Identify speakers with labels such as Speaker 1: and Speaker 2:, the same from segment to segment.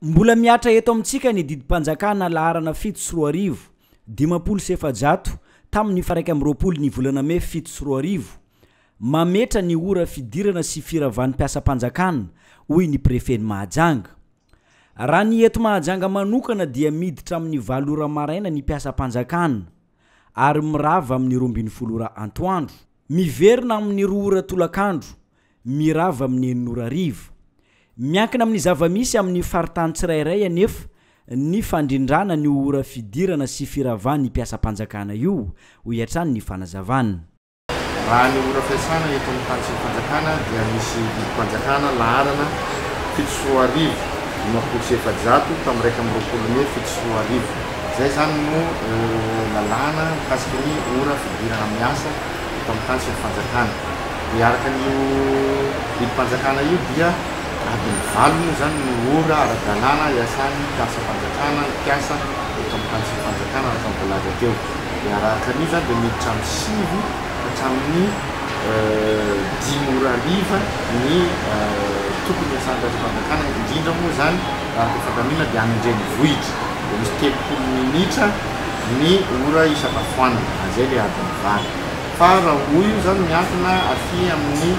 Speaker 1: Mbola mihatra eto amintsika ny didim-panjakana laharana 2007, 450 tamin'ny faha 21 ny volana mey 2007, mametra ny ora fidirana sy firavan'ny mpiasam-panjakana, hoy ny prefen'i Mahajanga. Raha ny eto Mahajanga manokana dia miditra amin'ny valo ora maraina ny mpiasam-panjakana ary mirava amin'ny 12 ora antoandro. Miverina amin'ny roa ora tolakandro, mirava amin'ny enina ora hariva. Miankina amin'ny zava-misy amin'ny faritany tsirairay anefa ny fandrindrana an'io ora fidirana sy firavan'ny mpiasam-panjakana io, hoy hatrany ny fanazavana.
Speaker 2: Raha ny ora fiasana eto amin'ny tany sy ny fanjakana dia misy didim-panjakana laharana 2007 50 tamin'ny 21 mey 2007. Izay izany no lalàna mikasika ny ora fidirana miasa eto amin'ny tany sy ny fanjakana. Dia araka an'io didim-panjakana io dia adiny valo moa izany no ora ara-dalàna iasan'ny mpiasam-panjakana, ny mpiasa eto amin'ny tany sy ny fanjakana araka ny voalaza teo. Dia araka an'io izany dia miditra amin'ny sivy ka hatramin'ny dimy ora hariva ny tokony hiasan'ny mpiasam-panjakana, indrindra moa izany raha araka ny fandaminana dia any an-drenivohitra dia misy 30 minitra ny ora isakafoanana, izay ilay adiny valo. Fa raha hoy io izany miankina aty amin'ny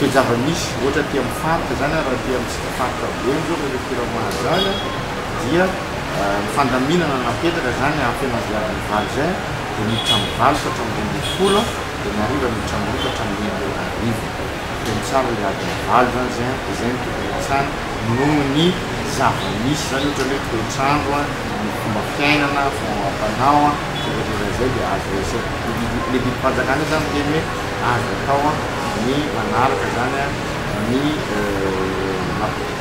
Speaker 2: toe-java-misy, ohatra aty amin'ny faritra izany, raha aty amintsika faritra Boeny izao, préfecture Mahajanga dia ny fandaminana napetraka izany hahafeno azy adiny valo izay dia miditra amin'ny valo ka hatramin'ny 12 dia ny hariva miditra amin'ny roa ka hatramin'ny enina ora hariva. Feno tsara ilay adiny valo izany izay dia izay no tokony hiasana noho ny zava-misy izany ohatra ny hoe toetr'andro, ny fomba fiainana, fomba amam-panao, izay rehetra rehetra izay dia azo raisin, ilay didim-panjakana io izany miteny hoe azo atao ny manaraka izany ny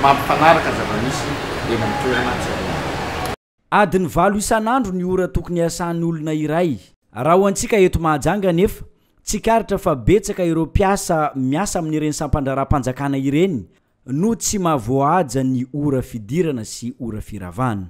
Speaker 2: mampifanaraka ny zava-misy eny amin'ny toerana tsirairay avy.
Speaker 1: Adiny valo isan'andro ny ora tokony hiasan'ny olona iray. Raha ho antsika eto Mahajanga anefa, tsikaritra fa betsaka ireo mpiasa miasa amin'ireny sampandraharaham-panjakana ireny no tsy mahavoahaja ny ora fidirana sy ora firavana.